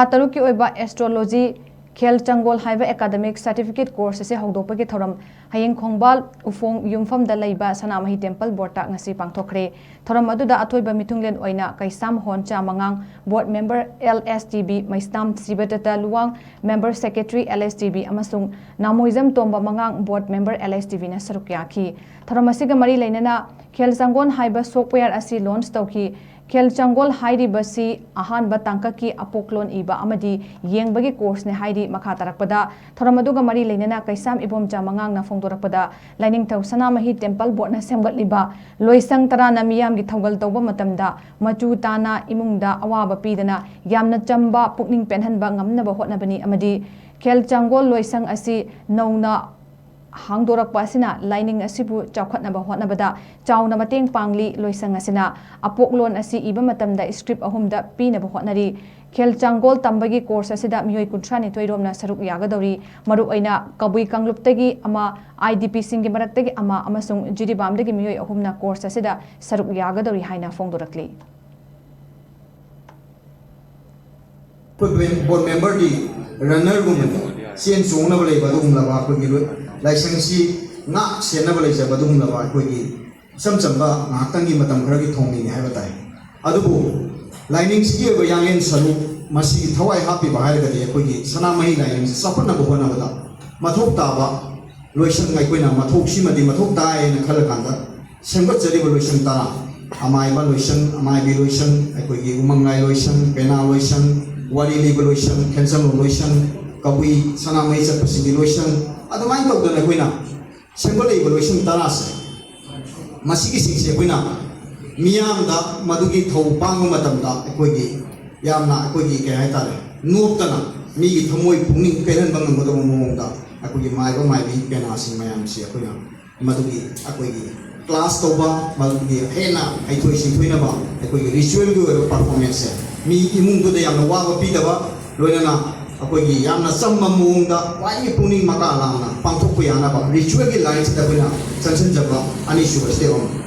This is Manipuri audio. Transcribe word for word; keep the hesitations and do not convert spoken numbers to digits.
ꯊꯥ ꯇꯔꯨꯛꯀꯤ ꯑꯣꯏꯕ ꯑꯦꯁꯇ꯭ꯔꯣꯂꯣꯖꯤ ꯈꯦꯜ ꯆꯪꯒꯣꯜ ꯍꯥꯏꯕ ꯑꯦꯀꯥꯗꯃꯤꯛ ꯁꯥꯔꯇꯤꯐꯤꯀꯦꯠ ꯀꯣꯔꯁ ꯑꯁꯤ ꯍꯧꯗꯣꯛꯄꯒꯤ ꯊꯧꯔꯝ ꯍꯌꯦꯡ ꯈꯣꯡꯕꯥꯜ ꯎꯐꯣꯡ ꯌꯨꯝꯐꯝꯗ ꯂꯩꯕ ꯁꯅꯥꯃꯍꯤ ꯇꯦꯝꯄꯜ ꯕꯣꯔꯗꯇ ꯉꯁꯤ ꯄꯥꯡꯊꯣꯛꯈ꯭ꯔꯦ꯫ ꯊꯧꯔꯝ ꯑꯗꯨꯗ ꯑꯊꯣꯏꯕ ꯃꯤꯊꯨꯡꯂꯦꯟ ꯑꯣꯏꯅ ꯀꯩꯁꯥꯝ ꯍꯣꯟꯆꯥ ꯃꯉꯥꯡ, board member L S T B, Meisnam Sibadatta Luwang, member secretary L S T B, ꯑꯃꯁꯨꯡ ꯅꯥꯃꯣꯏꯖꯝ ꯇꯣꯝꯕ ꯃꯉꯥꯡ, board member L S T ꯕꯤꯅ ꯁꯔꯨꯛ ꯌꯥꯈꯤ꯫ ꯊꯧꯔꯝ ꯑꯁꯤꯒ ꯃꯔꯤ ꯂꯩꯅꯅ ꯈꯦꯜ ꯆꯪꯒꯣꯜ ꯍꯥꯏꯕ ꯁꯣꯐꯋꯦꯌꯔ ꯑꯁꯤ ꯂꯣꯟꯆ ꯇꯧꯈꯤ꯫ ꯈꯦꯜ ꯆꯪꯒꯣꯜ ꯍꯥꯏꯔꯤꯕꯁꯤ ꯑꯍꯥꯟꯕ ꯇꯥꯡꯀꯛꯀꯤ ꯑꯄꯣꯛꯂꯣꯟ ꯏꯕ ꯑꯃꯗꯤ ꯌꯦꯡꯕꯒꯤ ꯀꯣꯔꯁꯅꯤ ꯍꯥꯏꯔꯤ꯫ ꯃꯈꯥ ꯇꯥꯔꯛꯄꯗ ꯊꯧꯔꯝ ꯑꯗꯨꯒ ꯃꯔꯤ ꯂꯩꯅꯅ ꯀꯩꯁꯥꯝ ꯏꯕꯣꯝꯆꯥ ꯃꯉꯥꯡꯅ ꯐꯣꯡꯗꯣꯔꯛꯄꯗ, ꯂꯥꯏꯅꯤꯡꯊꯧ ꯁꯅꯥꯃꯍꯤ ꯇꯦꯝꯄꯜ ꯕꯣꯔꯗꯅ ꯁꯦꯝꯒꯠꯂꯤꯕ ꯂꯣꯏꯁꯪ ꯇꯔꯥꯅ ꯃꯤꯌꯥꯝꯒꯤ ꯊꯧꯒꯜ ꯇꯧꯕ ꯃꯇꯝꯗ ꯃꯆꯨ ꯇꯥꯅ, ꯏꯃꯨꯡꯗ ꯑꯋꯥꯕ ꯄꯤꯗꯅ, ꯌꯥꯝꯅ ꯆꯝꯕ, ꯄꯨꯛꯅꯤꯡ ꯄꯦꯟꯍꯟꯕ ꯉꯝꯅꯕ ꯍꯣꯠꯅꯕꯅꯤ ꯑꯃꯗꯤ ꯈꯦꯜ ꯆꯪꯒꯣꯜ ꯂꯣꯏꯁꯪ ꯑꯁꯤ ꯅꯧꯅ ꯍꯥꯡꯗꯣꯔꯛꯄ ꯑꯁꯤꯅ ꯂꯥꯏꯅꯤꯡ ꯑꯁꯤꯕꯨ ꯆꯥꯎꯈꯠꯅꯕ ꯍꯣꯠꯅꯕꯗ ꯆꯥꯎꯅ ꯃꯇꯦꯡ ꯄꯥꯡꯂꯤ꯫ ꯂꯣꯏꯁꯪ ꯑꯁꯤꯅ ꯑꯄꯣꯛꯂꯣꯟ ꯑꯁꯤ ꯏꯕ ꯃꯇꯝꯗ ꯁ꯭ꯀ꯭ꯔꯤꯞ ꯑꯍꯨꯝꯗ ꯄꯤꯅꯕ ꯍꯣꯠꯅꯔꯤ꯫ ꯈꯦꯜ ꯆꯪꯒꯣꯜ ꯇꯝꯕꯒꯤ ꯀꯣꯔꯁ ꯑꯁꯤꯗ ꯃꯤꯑꯣꯏ ꯀꯨꯟꯊ꯭ꯔꯥ ꯅꯤꯊꯣꯏ ꯔꯣꯝꯅ ꯁꯔꯨꯛ ꯌꯥꯒꯗꯧꯔꯤ꯫ ꯃꯔꯨꯑꯣꯏꯅ ꯀꯕꯨꯏ ꯀꯥꯡꯂꯨꯞꯇꯒꯤ ꯑꯃ, ꯑꯥꯏ ꯗꯤ ꯄꯤꯁꯤꯡꯒꯤ ꯃꯔꯛꯇꯒꯤ ꯑꯃ ꯑꯃꯁꯨꯡ ꯖꯤꯔꯤꯕꯥꯝꯗꯒꯤ ꯃꯤꯑꯣꯏ ꯑꯍꯨꯝꯅ ꯀꯣꯔꯁ ꯑꯁꯤꯗ ꯁꯔꯨꯛ ꯌꯥꯒꯗꯧꯔꯤ ꯍꯥꯏꯅ ꯐꯣꯡꯗꯣꯔꯛꯂꯤ꯫ ꯑꯩꯈꯣꯏ ꯕꯣꯔꯗ ꯃꯦꯝꯕꯔꯗꯤ ꯔꯟꯅꯔꯒꯨꯝꯕꯅꯤ, ꯆꯦꯟ ꯆꯣꯡꯅꯕ ꯂꯩꯕ ꯑꯗꯨꯒꯨꯝꯂꯕ ꯑꯩꯈꯣꯏꯒꯤ ꯂꯣꯏ-, ꯂꯥꯏꯁꯪꯁꯤ ꯉꯥꯛ ꯁꯦꯟꯅꯕ ꯂꯩꯖꯕ ꯑꯗꯨꯒꯨꯝꯂꯕ ꯑꯩꯈꯣꯏꯒꯤ ꯏꯆꯝ ꯆꯝꯕ ꯉꯥꯏꯍꯥꯛꯇꯪꯒꯤ ꯃꯇꯝ ꯈꯔꯒꯤ ꯊꯧꯃꯤꯅꯤ ꯍꯥꯏꯕ ꯇꯥꯏ꯫ ꯑꯗꯨꯕꯨ ꯂꯥꯏꯅꯤꯡꯁꯤꯒꯤ ꯑꯣꯏꯕ ꯌꯥꯡꯂꯦꯟ ꯁꯔꯨꯛ ꯃꯁꯤꯒꯤ ꯊꯋꯥꯏ ꯍꯥꯞꯄꯤꯕ ꯍꯥꯏꯔꯒꯗꯤ ꯑꯩꯈꯣꯏꯒꯤ ꯁꯅꯥꯃꯍꯤ ꯂꯥꯏꯅꯤꯡꯁꯤ ꯆꯥꯎꯈꯠꯅꯕ ꯍꯣꯠꯅꯕꯗ ꯃꯊꯧ ꯇꯥꯕ ꯂꯣꯏꯁꯪ ꯑꯩꯈꯣꯏꯅ ꯃꯊꯧꯁꯤꯃꯗꯤ ꯃꯊꯧ ꯇꯥꯏ ꯍꯥꯏꯅ ꯈꯜꯂꯀꯥꯟꯗ ꯁꯦꯝꯒꯠꯆꯔꯤꯕ ꯂꯣꯏꯁꯪ ꯇꯔꯥ, ꯑꯃꯥꯏꯕ ꯂꯣꯏꯁꯪ, ꯑꯃꯥꯏꯕꯤ ꯂꯣꯏꯁꯪ, ꯑꯩꯈꯣꯏꯒꯤ ꯎꯃꯪꯂꯥꯏ ꯂꯣꯏꯁꯪ, ꯄꯦꯅꯥ ꯂꯣꯏꯁꯪ, ꯋꯥꯔꯤ ꯂꯤꯕ ꯂꯣꯏꯁꯪ, ꯈꯦꯟꯖꯜꯂꯣꯟ ꯂꯣꯏꯁꯪ, ꯀꯕꯨꯏ ꯁꯅꯥꯃꯍꯤ ꯆꯠꯄꯁꯤꯡꯒꯤ ꯂꯣꯏꯁꯪ, ꯑꯗꯨꯃꯥꯏꯅ ꯇꯧꯗꯅ ꯑꯩꯈꯣꯏꯅ ꯁꯦꯝꯒꯠꯂꯛꯏꯕ ꯂꯣꯏꯁꯪ ꯇꯔꯥꯁꯦ, ꯃꯁꯤꯒꯤꯁꯤꯡꯁꯦ ꯑꯩꯈꯣꯏꯅ ꯃꯤꯌꯥꯝꯗ ꯃꯗꯨꯒꯤ ꯊꯧ ꯄꯥꯡꯕ ꯃꯇꯝꯗ ꯑꯩꯈꯣꯏꯒꯤ ꯌꯥꯝꯅ ꯑꯩꯈꯣꯏꯒꯤ ꯀꯩ ꯍꯥꯏꯇꯥꯔꯦ, ꯅꯣꯞꯇꯅ ꯃꯤꯒꯤ ꯊꯃꯣꯏ ꯄꯨꯛꯅꯤꯡ ꯄꯦꯜꯍꯟꯕ ꯉꯝꯒꯗꯕ ꯃꯑꯣꯡꯗ ꯑꯩꯈꯣꯏꯒꯤ ꯃꯥꯏꯕ ꯃꯥꯏꯕꯤ ꯄꯦꯅꯥꯁꯤꯡ ꯃꯌꯥꯝꯁꯤ ꯑꯩꯈꯣꯏꯅ ꯃꯗꯨꯒꯤ ꯑꯩꯈꯣꯏꯒꯤ ꯀ꯭ꯂꯥꯁ ꯇꯧꯕ, ꯃꯗꯨꯒꯤ ꯍꯦꯟꯅ ꯍꯩꯊꯣꯏ ꯁꯤꯡꯊꯣꯏꯅꯕ ꯑꯩꯈꯣꯏꯒꯤ ꯔꯤꯆꯨꯋꯦꯜꯒꯤ ꯑꯣꯏꯕ ꯄꯔꯐꯣꯔꯃꯦꯟꯁꯁꯦ ꯃꯤ ꯏꯃꯨꯡꯗꯨꯗ ꯌꯥꯝꯅ ꯋꯥꯕ ꯄꯤꯗꯕ, ꯂꯣꯏꯅꯅ ꯑꯩꯈꯣꯏꯒꯤ ꯌꯥꯝꯅ ꯆꯝꯕ ꯃꯑꯣꯡꯗ ꯈ꯭ꯋꯥꯏꯗꯒꯤ ꯄꯨꯛꯅꯤꯡ ꯃꯀꯥ ꯂꯥꯝꯅ ꯄꯥꯡꯊꯣꯛꯄ ꯌꯥꯅꯕ ꯔꯤꯆꯨꯋꯦꯜꯒꯤ ꯂꯥꯏꯟꯁꯤꯗ ꯑꯩꯈꯣꯏꯅ ꯆꯪꯁꯤꯟꯖꯕ ꯑꯅꯤꯁꯨꯕ ꯁ꯭ꯇꯦꯞ ꯑꯃꯅꯤ꯫